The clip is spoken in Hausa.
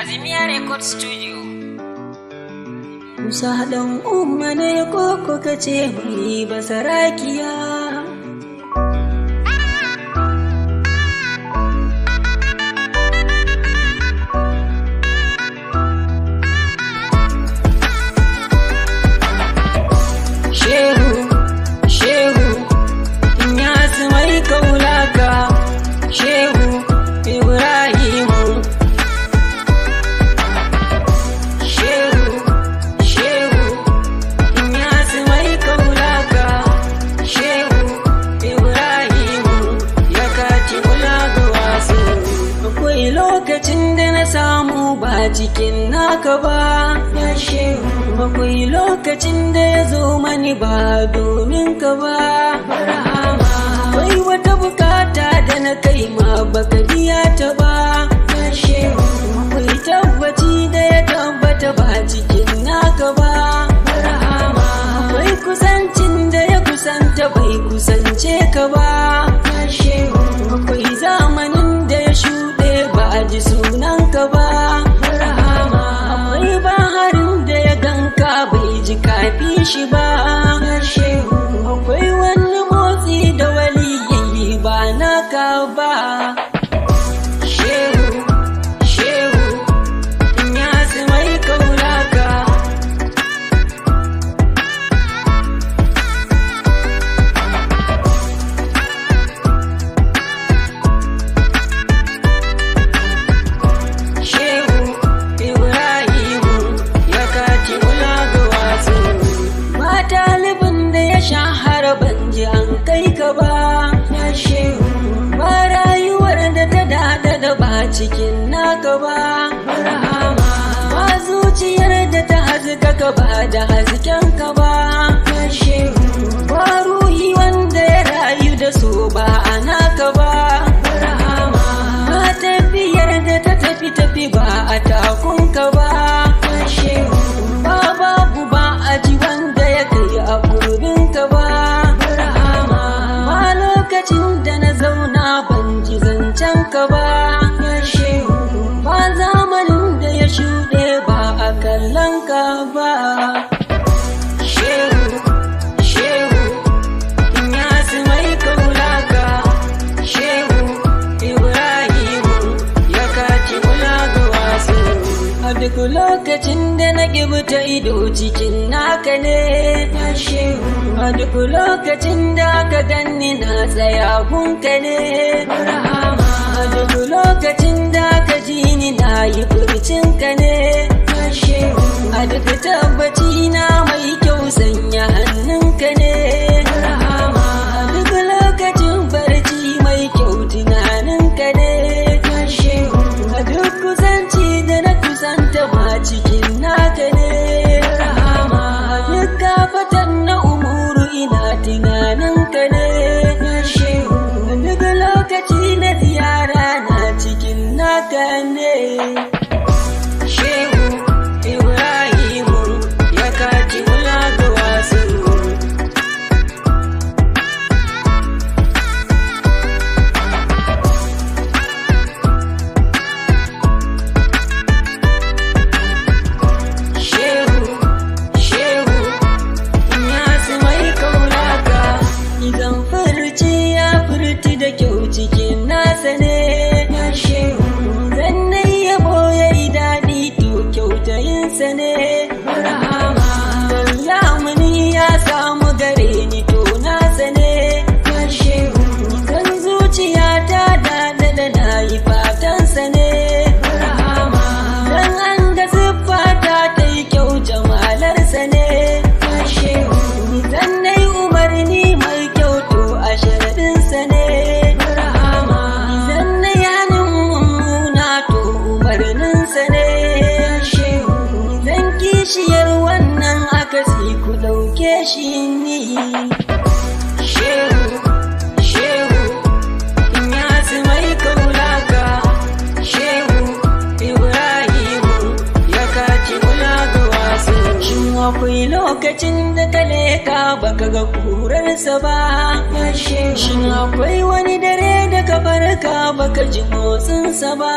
Kazimiya Record Studio. Musa ɗan umma ne ko kuka ce mai basarakiya. Shehu, Shehu, Inyasu mai kaulaka, Shehu Ibrahimu. Shehu, Shehu, Inyasu mai kaulaka, Shehu Ibrahimu, ya kaci kula ga wasu. Akwai lokacin da na samu ba cikin naka ba, ya Shehu. Akwai lokacin da ya zo mani ba domin ka ba, barhama. Akwai wata bukata da na kai ma baka biya ta ba, ya Shehu. Akwai tabbaci da ya tabbata ba cikin naka ba, barhama. Akwai kusancin da ya kusanta bai kusance ka ba, ya Shehu. Akwai zamanin da ya shuɗe ba a ji sunanka ba, barhama. Akwai baharin da ya ganka bai ji kafi shi ba, ya Shehu. Akwai wani motsi da waliyayi ba naka ba. Shehu, Shehu, Inyasu mai kaulaka. Shehu Ibrahimu ya kaci kula ga wasu. Ba talibin da ya shahara ban ji an kai ka ba, ya Shehu. Ba rayuwar da ta dada da ba cikin naka ba, barhama. Ba zuciyar da ta haska ka ba da hasken ka ba, ya Shehu. Ba ruhi wanda ya rayu da su ba a naka ba, barhama. Ba tafiyar da ta tafi tafi ba a takunka ba, ya Shehu. Ba babu ba a ji wanda ya kai a gurbinka ba, barhama. Ba lokacin da na zauna ban ji zancen ka ba, ya Shehu. Ba zamanin da ya shuɗe ba a kallon ka ba. Shehu, Shehu, Inyasu mai kaulaka, Shehu Ibrahimu ya kaci kula ga wasu. A duk lokacin da na ƙibta ido cikin naka ne, ya Shehu. A duk lokacin da aka ganni na tsaya gunka ne, barhama. A duk lokacin da aka ji ni na yi furcinka ne, ya Shehu. A duk tabbaci na mai kyau sanya hannunka ne, barhama. A duk lokacin barci mai kyau tunaninka ne, ya Shehu. A duk kusanci da na kusanta ma cikin naka ne, barhama. A duk gafatan na umuru ina tunaninka ne, ya Shehu. A duk lokaci na ziyara na cikin naka ne. Shehu Ibrahimu ya kaci kula ga wasu. Shehu, Shehu, Inyasu mai kaulaka, idan furci ya furci da kyau cikin nasa ne, ya Shehu. Zan na yabo ya yi daɗi to kyautayinsa ne, barhama. Dan lamuni ya samu gare ni to nasa ne, ya Shehu. Zan zuciya ta daɗaɗa na yi fatansa ne, barhama. Dan an ga siffata ta yi kyau jamalarsa ne, ya Shehu. Zan na yi umarni mai kyau to a sharaɗinsa ne, barhama. Zan na yi hannun mummuna to umarninsa ne, ya Shehu. Zan kishiyar wannan akasi ku ɗauke shi ni. Shehu, Shehu, Inyasu mai kaulaka, Shehu Ibrahimu ya kaci kula ga wasu. Shin akwai lokacin da ka leka baka ga kurarsa ba, ya Shehu. Shin akwai wani dare da ka farka baka ji motsinsa ba,